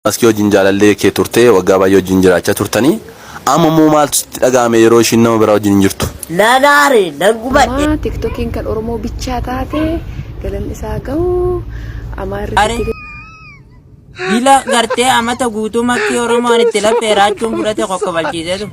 Maskii wajjin jaalallee kee turtee waggaa baay'ee wajjin jiraachaa turtanii amma immoo maaltu sitti dhaga'ame yeroo ishiin nama biraa wajjin hin jirtu? Nan aare, nan gubadhe. Amma tiktokiin kan Oromoo bichaa taate galanni isaa ga'u Amaarri Are. fi Dila gartee amata guutuu makkii Oromoon itti laphee raachuun fudhate kokkobalchiiseetu.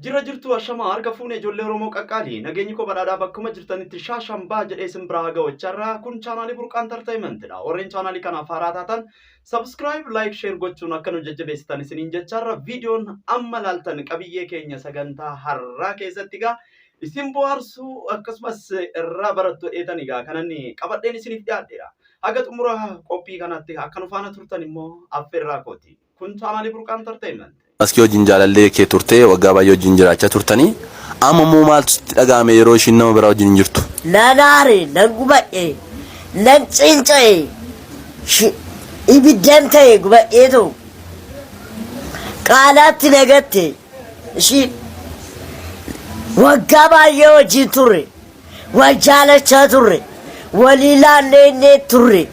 Jira jirtu ashamaa harka fuune ijoollee Oromoo qaqqaali nageenyi koo badhaadhaa bakkuma jirtanitti shaashambaa jedhee isin biraa ga'ocharraa kun chaanaalii Burqaa Entertainmentidha. Warreen chaanaalii kanaaf haaraa taatan subscribe, like, share gochuun akka nu jajjabeessitan isiniin jecharra viidiyoon amma laaltan qabiyyee keenya sagantaa har'aa keessatti egaa isin bohaarsuu akkasumas irraa barattu dheetan egaa kanan qabadheen isiniif dhiyaadheera. Haga xumura qophii kanaatti akka nu faana turtan immoo affeerraa kooti. Kun chaanaalii Burqaa Entertainment. Maskii wajjin jaalallee kee turtee waggaa baay'ee wajjin jiraachaa turtanii amma immoo maaltu sitti dhaga'ame yeroo ishiin nama biraa wajjin hin jirtu? Nan aare, nan gubadhe, nan ciinca'e, ibiddan ta'e gubadheetu qaalaatti na gatte ishiin. Waggaa baay'ee wajjin turre, wal jaalachaa turre, walii laannee innee turre,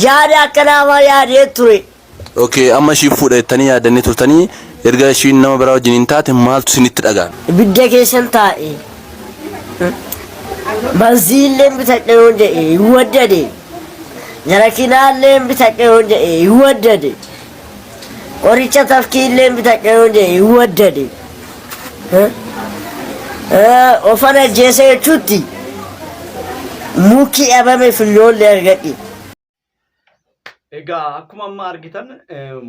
yaada akka namaa yaadee ture. Okay, amma ishii fuudha jettanii yaaddanii turtanii erga ishiin nama biraa wajjin hin taate maaltu isinitti dhaga'ame? Ibidda keessan taa'e. Banziilleen bitadhe yoon jedhe hin waddade. Jarakinaalleen bitadhe yoon jedhe hin waddade. Qoricha tafkiilleen bitadhe yoon jedhe hin waddade. Ofan ajjeese jechuutti muki dhabame filloollee argadhe. Egaa akkuma amma argitan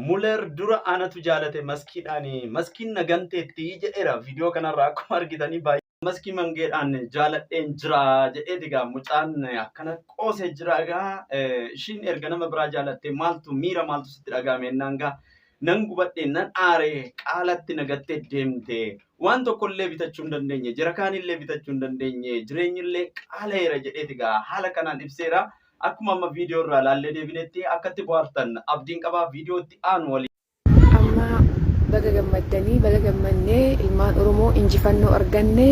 Muler dura anatu jaalate maskiidhaan maskiin na ganteetti jedheera viidiyoo kanarraa akkuma argitanii baay'ee maskii mangeedhaan jaaladheen jira jedheeti egaa mucaan akkana qoosee jira egaa ishiin erga nama biraa jaalatte maaltu miira maaltu sitti dhaga'ame jennaan gaa nan gubadhe nan aare qaalatti na gattee deemte waan tokkollee bitachuu hin dandeenye jarakaanillee bitachuu hin dandeenye jireenyillee qaala'eera jedheeti egaa haala kanaan ibseera. Akkuma amma viidiyoo irraa laallee deebinetti akka itti bohaartan abdiin qaba. Viidiyoo itti aanu waliin. Amma baga gammaddanii baga gammannee ilmaan Oromoo injifannoo arganne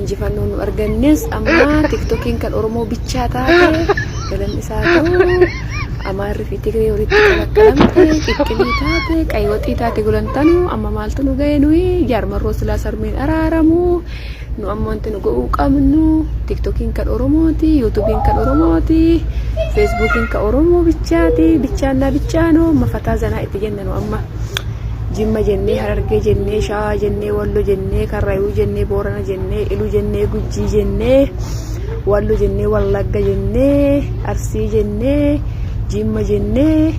injifannoo nu argannes amma tiktokiin kan Oromoo bichaa taate galanni isaa ta'u Amaarri fi Tigree walitti qalakkalamte qiqqilii taate qaywaxii taate gulantanu amma maaltu nu ga'e nuyi jaarmarroo silaa sarmeen araaramu Nu amma wanti nu godhuu qabnu tiktokiin kan Oromooti, yuutuubiin kan Oromooti, feesbuukiin kan Oromoo bichaati, bichaannaa bichaanoo amma fataa zanaa itti jenna nu amma. Jimma jennee, Harargee jennee, Shawaa jennee, Wallo jennee, Karrayuu jennee, Boorana jennee, Iluu jennee, Gujii jennee, Wallo jennee, Wallagga jennee, Arsii jennee, Jimma jennee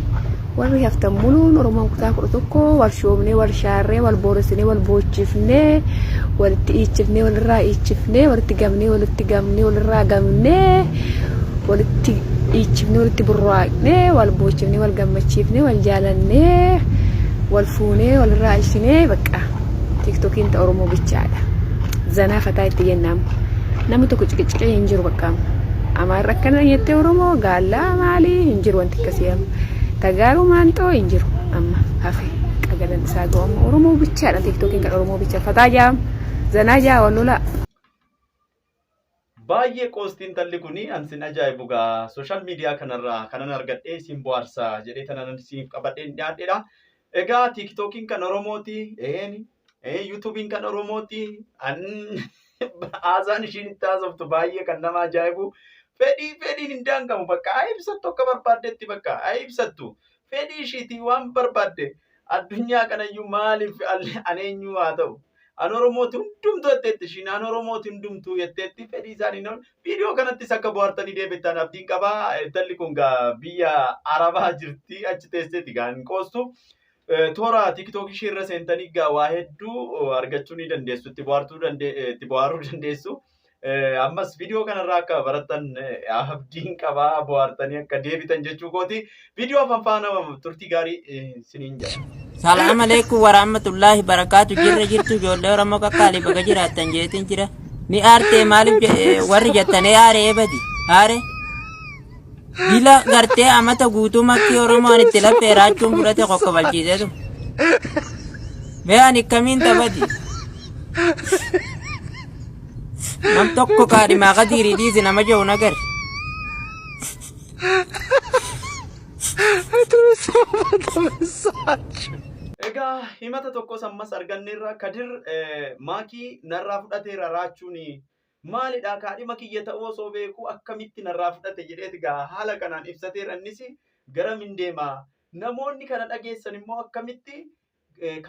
Warri haftan muluun Oromoon kutaa 11 wal shoomnee, wal shaarree, wal booressinee, wal boochifnee, walitti iichifnee, walirraa iichifnee, walitti gamnee, walitti gamnee, walirraa gamnee, walitti iichifnee, walitti burraaqnee, wal boochifnee, wal gammachiifnee, wal jaalannee, wal fuunee, walirraa ilchinee bakka tiiktokiin ta Oromoo bichaadha. Zanaa fataa itti jenna amma. Namni tokko ciqiciqee hin jiru bakka amma. Amaarri akkana jettee Oromoo gaallaa maalii hin jiru wanti akkasii amma. Tagaaruu maanxoo hin jiru amma hafe qagalan isaa ga'u amma Oromoo bichaadha tiiktookiin kan Oromoo bicha fataa jaam zanaa jaa wal lolaa. Baay'ee qoosti intalli kuni an sin ajaa'ibu gaa sooshaal miidiyaa kanarraa kanan argadhee isin bohaarsa jedhee tanan isiniif qabadheen dhiyaadheedha. Egaa tiiktookiin kan Oromooti, een yuutuubiin kan Oromooti, an haasaan ishiin itti haasoftu baay'ee kan nama ajaa'ibu. Fedhii fedhiin hin daangamu bakka haa ibsattu akka barbaaddetti bakka haa ibsattu. Fedhii ishiitii waan barbaadde addunyaa kanayyuu maaliif an eenyu haa ta'u. An Oromooti hundumtuu jetteetti ishiin an Oromooti hundumtuu jetteetti fedhii isaanii nama viidiyoo kanattis akka bohaartanii deebitan abdiin qaba. Intalli kun gaa biyya Arabaa jirti achi teesseeti gaa hin qoostu. Toora TikTok ishee irra seentanii gaa waa hedduu argachuu ni dandeessu itti bohaartuu itti bohaaruu dandeessu. Ammas viidiyoo kanarraa akka barattan abdiin qabaa bohaartanii akka deebitan jechuu kooti. Viidiyoo afaan faana turtii gaarii isiniin jedha. Salaam alaikum warahmatullahi barakaatu jirra jirtu ijoollee Oromoo qaqqaalii baga jiraattan jeetiin jira. Ni aartee maaliif warri jettanii aaree badi aare. Dila gartee amata guutuu makkii Oromoon itti laphee raachuun fudhate kokkobalchiiseetu. Mee ani kamiin taphati? Nam tokko kaadhimaa kadiirii dhiisi nama jiru nagar. Egaa himata tokkos ammas arganneerra. Kadir maakii narraa fudhateera raachuun maalidha kaadhima kiyya ta'uu osoo beekuu akkamitti narraa fudhate jedheeti gaa haala kanaan ibsateera. Innis gara min deema. Namoonni kana dhageessan immoo akkamitti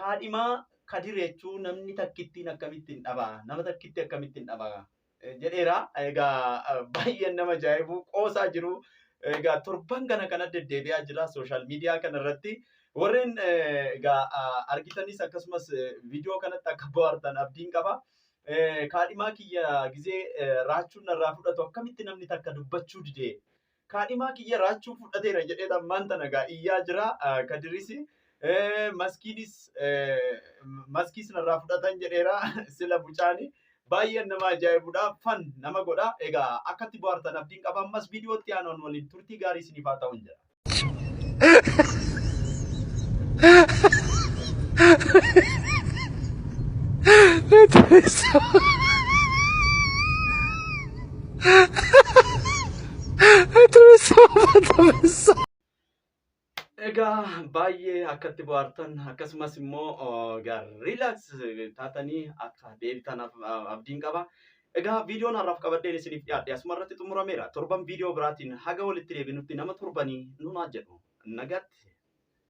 kaadhimaa Kadir jechuun namni takkittiin akkamittiin dhaba, nama takkitti akkamittiin dhaba jedheera. Egaa baay'een nama ajaa'ibu qoosaa jiru. Egaa torban kana kana deddeebi'aa jira sooshaal miidiyaa kana irratti. Warreen egaa argitanis akkasumas viidiyoo kanatti akka bohaartan abdiin qaba. Kaadhimaa kiyya gizee raachuun narraa fudhatu akkamitti namni takka dubbachuu dide? Kaadhimaa kiyya raachuu fudhateera jedhee ammaan tana egaa iyyaa jira Kadiris. Maskiinis maskiis narraa fudhatan jedheera sila mucaani. Baay'een nama ajaa'ibudha. Fan nama godha. Egaa akkatti bohaartan abdiin qaba. Ammas viidiyootti aanuun waliin turtii gaarii isiniif haa ta'uun jedha. Egaa baay'ee akkatti bohaartan akkasumas immoo egaa relax taatanii akka deebitan abdiin qaba. Egaa viidiyoon har'aaf qabadheen isiniif dhiyaadhe asuma irratti xumurameera. Torban viidiyoo biraatiin haga walitti deebinutti nama torbanii nunaa jedhu. Nagaatti.